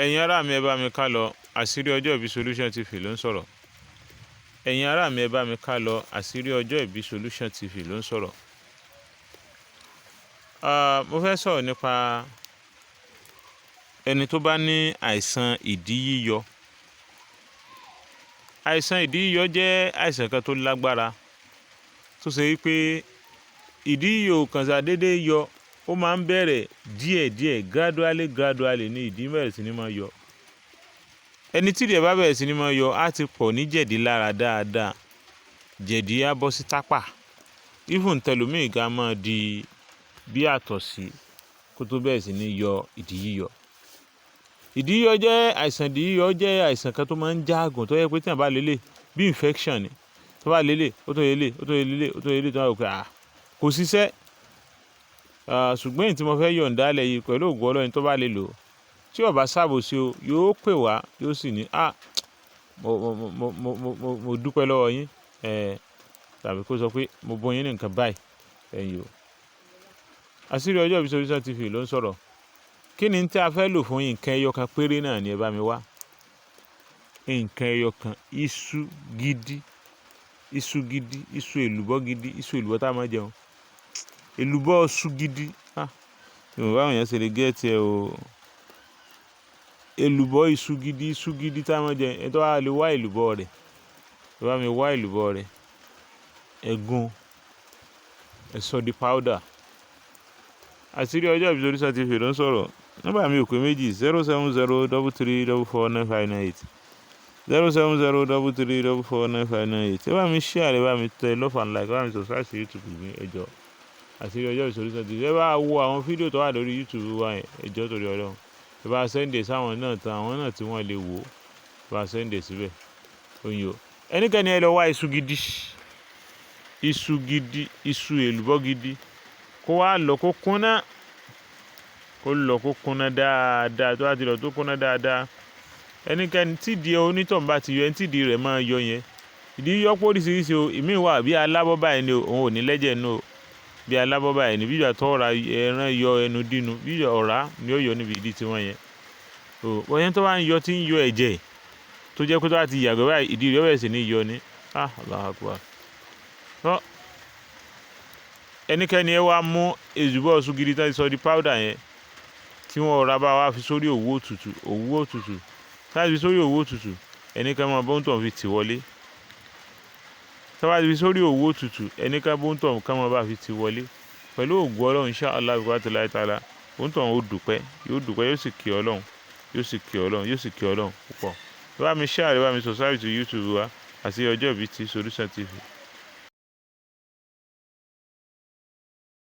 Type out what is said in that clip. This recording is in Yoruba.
Ẹ̀yin ará mi, ẹ bá mi ká lọ. Àṣírí Ọjọ́ Ìbí Solution TV ló ń sọ̀rọ̀. Ẹ̀yin ará mi, ẹ bá mi ká lọ. Àṣírí Ọjọ́ Ìbí Solution TV ló ń sọ̀rọ̀. Mo fẹ́ sọ̀rọ̀ nípa ẹni tó bá ní àìsàn ìdí yíyọ. Àìsàn ìdí yíyọ jẹ́ àìsàn kan tó lágbára, tó ṣe wípé ìdí yíyọ ò kàn ṣàdédé yọ, ó máa ń bẹ̀rẹ̀ díẹ̀díẹ̀, gradually gradually ní ìdí bẹ̀rẹ̀ sí ní máa yọ. Ẹni tí ìdí ẹ̀ bá bẹ̀rẹ̀ sí ní máa yọ, á ti pọ̀ ní jẹ̀dí lára dáadáa. Jẹ̀dí á bọ́ sí tápà. Even tẹlòmíì gan máa di bí àtọ̀sí kó tó bẹ̀rẹ̀ sí ní yọ ìdí yíyọ. Ìdí yíyọ jẹ́ àìsàn, ìdí yíyọ jẹ́ àìsàn kan tó máa ń jágùn, tó jẹ́ pé tí èèyàn bá lélẹ̀ bí infection ni. Tó bá lélẹ̀, ó tún lélẹ̀, ó tún lélẹ̀, ó tún lélẹ̀, tó bá rò pé à kò ṣiṣẹ́. Ṣùgbọ́n èyí tí mo fẹ́ yọ̀ǹda lẹ̀ yìí, pẹ̀lú ògo Ọlọ́run, tó bá lè lò ó, tí ó bá ṣàbòsí o, yóò pè wá, yóò sì ní, "À, mo dúpẹ́ lọ́wọ́ yín," tàbí kó sọ pé mo bọ́ yín ní nǹkan báyìí. Ẹ̀yin o. Àṣírí Ọjọ́ Ìbí Solution TV ló ń sọ̀rọ̀. Kí ni tí a fẹ́ lò fún? Nǹkan ẹyọ kan péré náà ni ẹ bá mi wá. Nǹkan ẹyọ kan, iṣu gidi, iṣu gidi, iṣu èlùbọ́ gidi, iṣu èlùbọ́ tá a máa jẹun. Èlùbọ́ iṣu gidi. Ah, mi ò mọ̀ báwọn èèyàn ṣe lè get ẹ o. Èlùbọ́ iṣu gidi, iṣu gidi tá a máa jẹ. Ẹni tó bá lè wá èlùbọ́ rẹ̀, ẹ bá mi wá èlùbọ́ rẹ̀, ẹ gún, ẹ sọ di powder. Àṣírí Ọjọ́ Ìbí Solution TV ló ń sọ̀rọ̀. Nọ́mbà mi ò pé méjì: 07033449598, 07033449598. Ẹ bá mi share, ẹ bá mi tẹ love and like, ẹ bá mi subscribe sí YouTube mi, ẹ jọ̀ọ́. Àṣírí Ọjọ́ Ìbí Solution TV. Ẹ bá wo àwọn fídíò tó wà lórí YouTube wa yẹn, ẹ jọ̀ọ́, torí Ọlọ́run. Ẹ bá send ẹ̀ sáwọn náà tán, àwọn náà tí wọ́n lè wò ó, ẹ bá send ẹ̀ síbẹ̀. Oyin o. Ẹnikẹ́ni, ẹ lọ wá iṣu gidi, iṣu gidi, iṣu èlùbọ́ gidi, kó wá lọ kó kúnná, kó lọ kó kúnná dáadáa. Tó bá ti lọ tó kúnná dáadáa, ẹnikẹ́ni tí ìdí onítọ̀hún bá ti yọ, ẹni tí ìdí rẹ̀ máa yọ yẹn, ìdí yọ pé oríṣiríṣi o. Ìmíì wà bí alábọ́ báyìí ni o, òun ò ní lẹ́jẹ̀ nínú o. Bí alábọ́ báyìí ni, bí ìgbà tó ra ẹran yọ ẹnu dínú, bí ọ̀rá ni ó yọ níbi ìdí tiwọn yẹn o. Bóyá tó bá ń yọ, tí ń yọ ẹ̀jẹ̀, tó jẹ́ pé tó bá ti yàgbẹ́ báyìí, ìdí rẹ̀ bẹ̀rẹ̀ sí ní yọ ni. Ah, Allahu Akbar. Tọ́ ẹnikẹ́ni, ẹ wá mú èlùbọ́ iṣu gidi tí wọ́n ti sọ di powder yẹn, tí wọ́n rà, bá wá fi sórí òwú òtútù, òwú òtútù. Tí wọ́n fi sórí òwú òtútù, ẹnikẹ́ni máa bóńtọ̀ fi tì wọlé. Tí wọ́n bá fi sórí òwú òtútù, ẹnikẹ́ni bóńtọ̀ ká máa bá fi tì wọlé. Pẹ̀lú ògo Ọlọ́run, insha Allah bi quwwatillahi ta'ala, òǹtọ̀ ó dúpẹ́, yóò dúpẹ́, yóò sì kí Ọlọ́run, yóò sì kí Ọlọ́run, yóò sì kí Ọlọ́run púpọ̀. Ẹ bá mi share, ẹ bá mi subscribe to YouTube wa, àti Ọjọ́ Ìbí ti Solution TV.